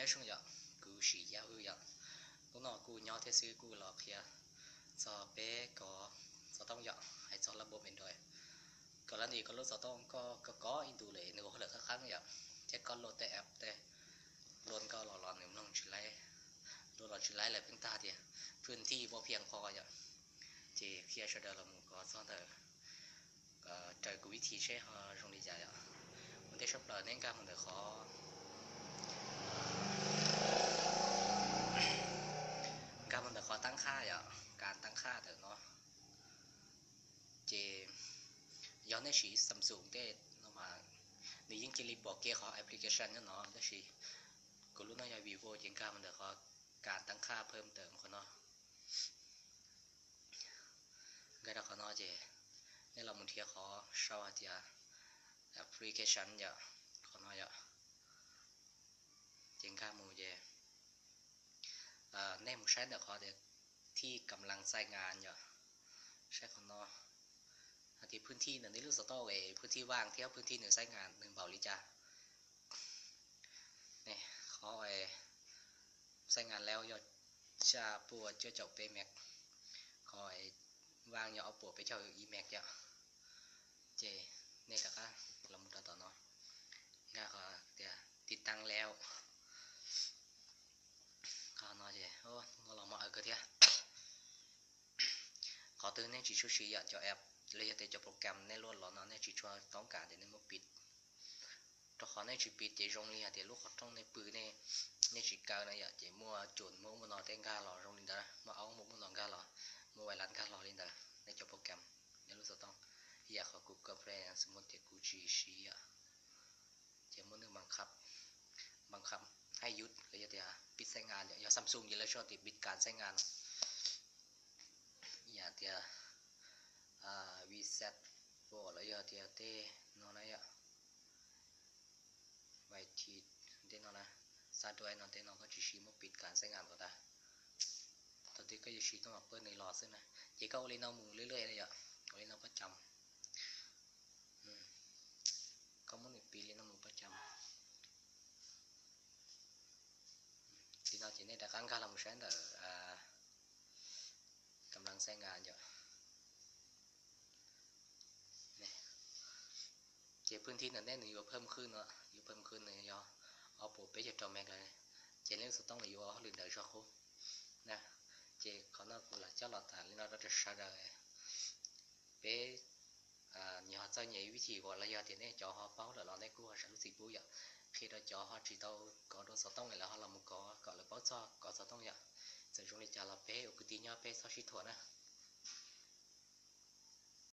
Nyob zoo yom, kuv Sim Yaj Hwj yom. Hnub no kuj nyob thiab xwb, kuj los qhia txog peb kov xov tooj yom, hais txog lab npua me nroi. Kov lab nti kov lub xov tooj koj kov kov ib ntus lawm nws ua hauj lwm qab qeeb yom, thiab koj luaj tej app tej, luaj koj los los nws mloog tsis laib, luaj los tsis laib lawm, pheej tag tias phwj thij muaj phiaj qho yom. Ces qhia sawv daws los mus kov txog ntawm, raws kuv vib thib seb ho zoo li cas yom. Ua ntej tshaj plaws neb nkag mus ntawm qhov, nkag mus ntawm qhov tab qhaj yom, kas tab qhaj ntawm no. Ces yog nej siv Samsung tej no mas nws yeej cia li pom kiag qhov application nyob no, tab sis kuv lub no yog Vivo ces nkag mus ntawm qhov kas tab qhaj phawj ntawm qhov no. Nkag rau qhov no ces nej los mus nrhiav qhov sau hais tias application yom, qhov no yom. Ces nkag mus ces nej mus saib ntawm qhov tias thij kam las xais ngas yom, saib qhov no. Hais tias phwj thij ntawm nej lub xov tooj es phwj thij vaj thiab phwj thij nws xais ngas nws npaum li cas. Qhov xais ngas lawm yog xya puas cuaj caum peb mev, qhov vaj yog ob puas peb caug ib mev yom. Ces nej rov qab los mus rau tom no, nkag qhov tias tiv taab lawm, qhov no ces no los mob aws kawg thiab. Qhov twg nej tsis tshua siv yom, cov app los yog tias cov program nej luaj los no nej tsis tshua toob kas ces nej muab piv. Rau qhov nej tsis piv ces zoo li hais tias lub qhov rooj nej pw nej, nej tsis kaw na yom, ces muaj cun muaj ub muaj no tej nkag los zoo li ntawd, muaj aub muaj ub muaj no nkag los, muaj vais las nkag los li ntawd nej cov program, nej lub xov tooj. Ib yam qhov kuv Google Play xws li tias kuv tsis siv yom, ces muaj nws npam qhab, npam qhab hais yus los yog tias pib xais ngas, yog Samsung ces lawv sau tias pib kas xais ngas no. Ib yam tias Vset Pro los yog tias tej no na yom, Vit tej no na, xa duab no tej no koj tsis siv muab pib kas xais ngas kom tas. Thaum twg koj yuav siv tuaj mas pab nws los xwb na. Ces koj ua li no mus lwj lwj na yom, ua li no pab cam. Koj muab nws piv li no mus pab cam. Li no ces nej rov qab nkag los mus saib ntawm kam las xais ngas yom. Ces phwj thij ntawm nej nws yuav phawj khwb no, yuav phawj khwb nws yog ob puas peb caug rau mev lawm, ces nej lub xov tooj nws yuav ua hauj lwm ntawd zog qub na. Ces qhov no kuv lam coj los tham li no rau sawv daws. Peb nyias ho txawj nyias vib thib uas los yog tias nej cov ho paub lawm los nej kuj ho zam lub txim pub yom. Qhia rau cov ho tsis tau kov dua xov tooj lawm ho los mus kov kom lawv paub txog kov xov tooj yom. Txawm zoo li cas los peb ua kwv tij nyob peb txhob sib thuam na.